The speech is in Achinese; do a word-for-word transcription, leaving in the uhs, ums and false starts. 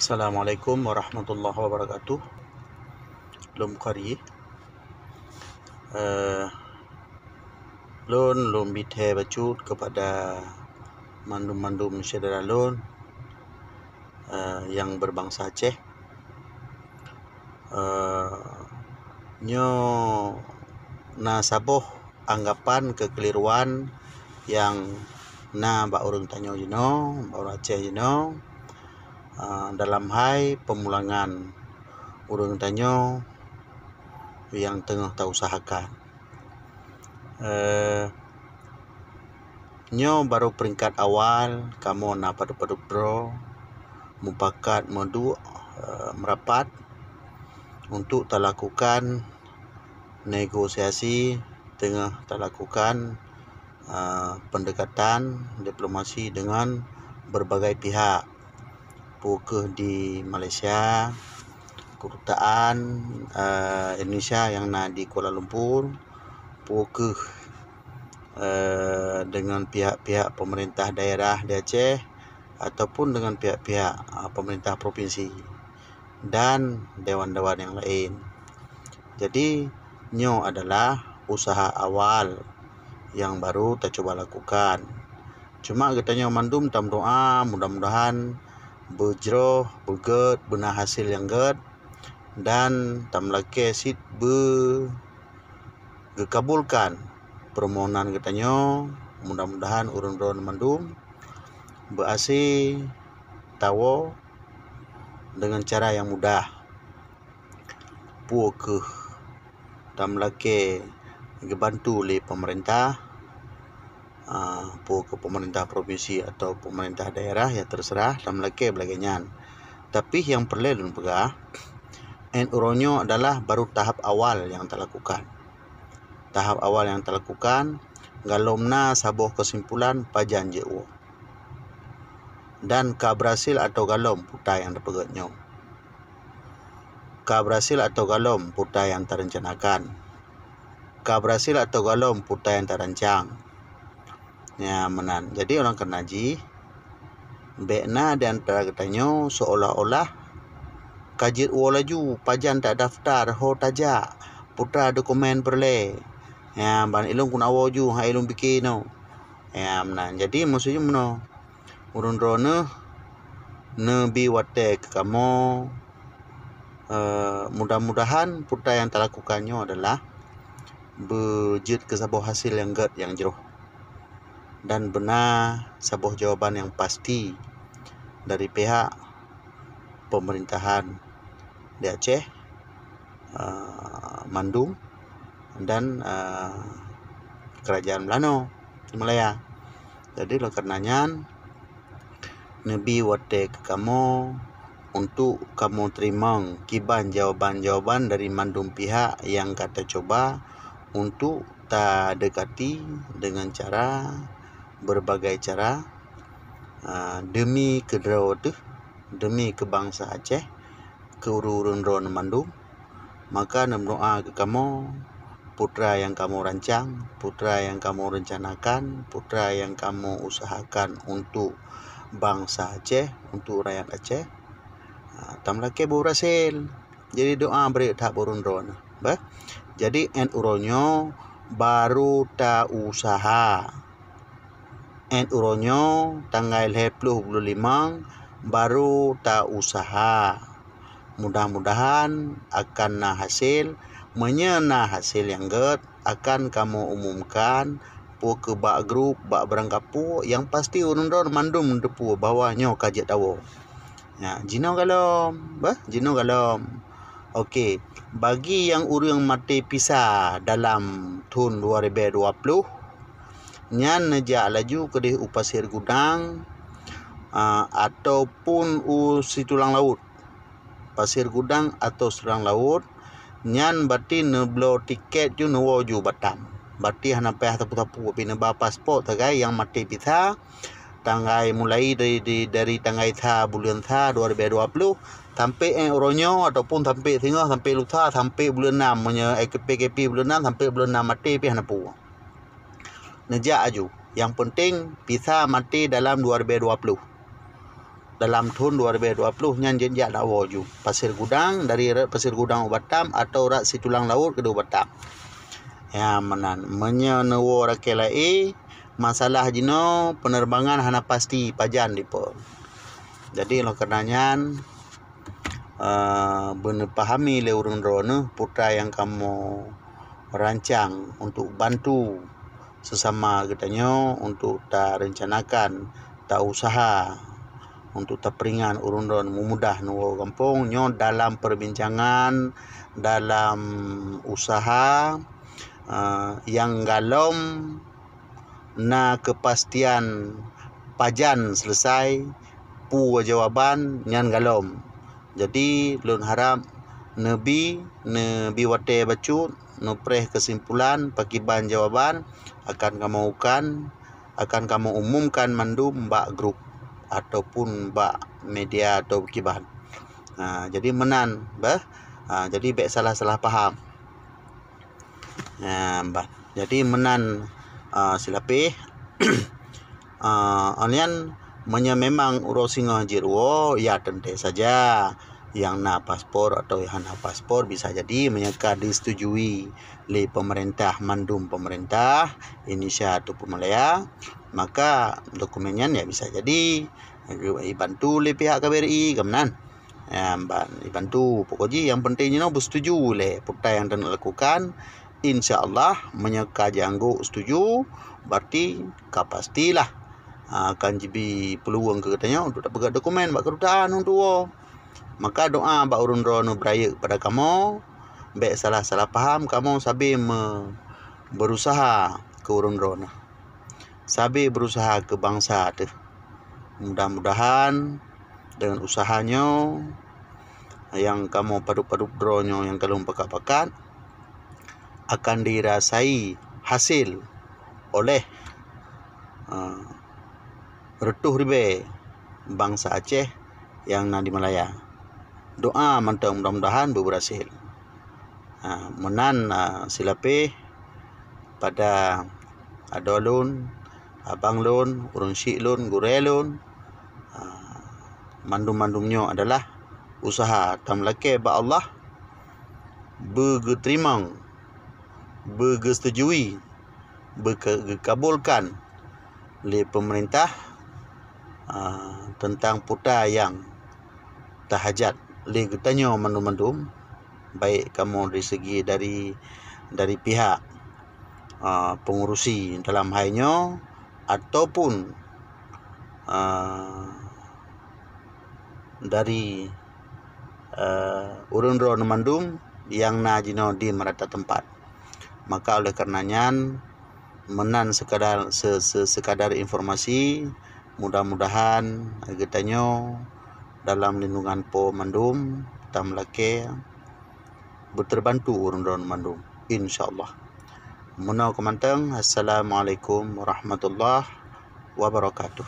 Assalamualaikum warahmatullahi wabarakatuh. Lôn Bukhari. Eh, lôn, lôn bithee bacut kepada mandum-mandum syedara lôn, eh, nyang berbangsa Aceh. Eh, nyoe na saboh anggapan keukeliruan nyang na bak ureuëng tanyoe jinoe, bak ureuëng Aceh jinoe, ah, dalam hai peumulangan ureuëng tanyoe nyang teungoh tausahakan. Eh, nyoe barô peringkat awal kamoe na padub-padub droe mupakat meuduek, eh, meurapat untuk talakukan negosiasi, teungoh talakukan, eh, pendekatan diplomasi dengan berbagai pihak, peu kheueh di Malaysia, kedutaan, eh, Indonesia nyang na di Kuala Lumpur, peu kheueh, eh, dengan pihak-pihak pemerintah daerah di Aceh ataupun dengan pihak-pihak, eh, pemerintah provinsi dan dewan-dewan nyang laén. Jadi, nyoe adalah usaha awal nyang barô tacuba lakukan. Cuma geutanyoe mandum tameudoá, mudah-mudahan beujroh, beugét, beuna hasil nyang gét, dan tameulakée cit beu geukabulkan permohonan geutanyoe. Mudah-mudahan ureuëng droeneuh mandum beuaséh tawoe deungon cara nyang mudah. Peu kheueh tameulakée geubantu lé pemerintah, ah, peu kheueh pemerintah provinsi atau pemerintah daerah, ya terserah, tameulakée beulagée nyan. Tapi nyang peureulée lôn peugah, 'an uroe nyoe adalah barô tahap awal nyang talakukan. Tahap awal nyang talakukan, galom na saboh keusimpulan pajan jeuet woe. Dan ka beurhasil atawa galom peue nyang tapeugét nyoe. Ka beurhasil atawa galom peue nyang tarencanakan. Ka beurhasil atawa galom peue nyang tarancang. Ya, meunan. Jadi, ulang keunan jih, bék na di antara geutanyoe seolah-olah ka jeuet woe laju, pajan tadaftar, ho tajak, peue dokumen peureulée. Ya, ban ilôn keuneuk woe ju, hai ilôn pike nyoe. Ya, meunan. Jadi, maksud jih meunoe, ureuëng droeneuh neubi watée keu kamoe, eh, mudah-mudahan peue nyang talakukan nyoe adalah beujeuet keu saboh hasil nyang gét nyang jroh dan beuna saboh jawaban nyang pasti dari pihak pemerintahan di Aceh, eh, mandum dan, eh, kerajaan Melano di Malaya. Jadi, oleh karena nyan, neubi watée keu kamoe untuk kamoe teurimong kiban jawaban-jawaban dari mandum pihak nyang ka tacuba untuk tadekati dengan cara, berbagai cara, ah, demi keudroe teuh, demi keu bansa Aceh, keu ureuëng droeneuh mandum. Maka neumeudoá keu kamoe, peue nyang kamoe rancang, peue nyang kamoe rencanakan, peue nyang kamoe usahakan untuk bansa Aceh, untuk rakyat Aceh, ah, tameulakée beurhasil. Jadi, doá bri that ureuëng droeneuh, bah. Jadi, 'an uroe nyoe barô ta-usaha. 'An uroe nyoe tanggai lhée ploh buleuen limong barô ta-usaha. Mudah-mudahan akan na hasil. Meunyoe na hasil nyang gét, akan kamoe umumkan peu kheueh bak grup, bak barangkapeue, nyang pasti ureuëng droeneuh mandum neuteupeue bahwa nyoe ka jeuet tawoe. Ya, jinoe galom, bah, jinoe galom. Oke, bagi nyang ureuëng maté pisa dalam thon dua ribée dua ploh, nyan neujak laju keudeh u Pasir Gudang, ah, ataupun u Situlang Laut. Pasir Gudang atau Situlang Laut, nyan berarti neubloe tiket ju neuwoe ju Batam. Berarti hana payah sapeue-sapeue, pih neuba paspor sagai nyang maté pisa, tanggai mulai dari, dari, dari tanggai sa buleuen sa dua ribée dua ploh sampai 'an uroe nyoe ataupun sampai singoh, sampai lusa, sampai buleuen nam meunyoe P K P buleuen nam, sampai buleuen nam maté pih hana peue. Neujak aju. Nyang penting pisa maté dalam dua ribée dua ploh. dalam thon dua ribèe dua ploh nyan jeuet jak na woe ju Pasir Gudang, dari rot Pasir Gudang u Batam atau rot Situlang Laut keudéh u Batam. Ya, meunan. Meunyoe neuwoe rakée laén, masalah jinoe penerbangan hana pasti pajan dipo. Jadi, oleh karena nyan, eh, beuneupahami lé ureuëng droeneuh peue nyang kamoe rancang untuk bantu sesama geutanyoe untuk tarencanakan, tausaha untuk tapeuringan ureuëng droeneuh meumudah neuwoe gampông nyoe dalam perbincangan, dalam usaha, eh, nyang golom na keupastian pajan selesai, peue jawaban nyan golom. Jadi, lôn harab neubi, neubi watée bacut, neupreh keusimpulan, pakiban jawaban, akan kamoe ukan, akan kamoe umumkan mandum bak grup ataupun bak media atau kiban. Ha, jadi meunan, bah. Ha, jadi bék salah-salah paham. Ha, bah. Jadi meunan, ah, silapéh. Ah, anian meunyoe memang uroe singoh jeuet woe, ya teuntée saja. Nyang na paspor atau nyang hana paspor bisa jadi meunyoe ka disetujui lé pemerintah, mandum pemerintah Indonesia ataupun Malaya, maka dokumen nyan ya bisa jadi ibantu lé pihak K B R I, ka meunan. Ya, ban ibantu. Pokok jih yang penting jinoe beusetuju lé peue nyang taneuk lakukan. Insya Allah, meunyoe ka jianggok setuju, berarti ka pastilah, ah, akan jibi peuluwang keu geutanyoe untuk tapeugöt dokumen bak keudutaan untuk woe. Maka doa bak ureuëng droeneuh beurayeuk kepada kamoe, bék salah-salah paham, kamoe sabe me-, berusaha keu ureuëng droeneuh. Sabe berusaha keu bansa teuh. Mudah-mudahan dengan usaha nyoe nyang kamoe padub-padub droe nyoe nyang ka lôn pakat-pakat akan dirasai hasil oleh, eh, reutôh ribée bansa Aceh nyang na di Malaya. Doa mantong mudah-mudahan beubeurhasil. Ha, meunan, ha, silapéh pada adoe lôn, abang lôn, ureuëng syik lôn, gurée lôn, ha, mandum-mandum nyoe adalah usaha tameulakée bak Allah, beugeuteurimong, beugeusetujui, beuke-, geukabulkan lé pemerintah, ah, teuntang peue nyang tahajat lé geutanyoe mandum-mandum, baik kamoe dari segi dari, dari pihak, ah, pengurusi dalam hai nyoe ataupun, ah, dari, eh, ureuëng droeneuh mandum nyang na jinoe di meurata teumpat. Maka oleh karena nyan, meunan sekadar, se-, se-, sekadar informasi, mudah-mudahan geutanyoe dalam lindungan Po mandum tameulakée beuteubantu ureuëng droeneuh mandum, insya Allah. Meunoe keumantong, Assalamualaikum warahmatullahi wabarakatuh.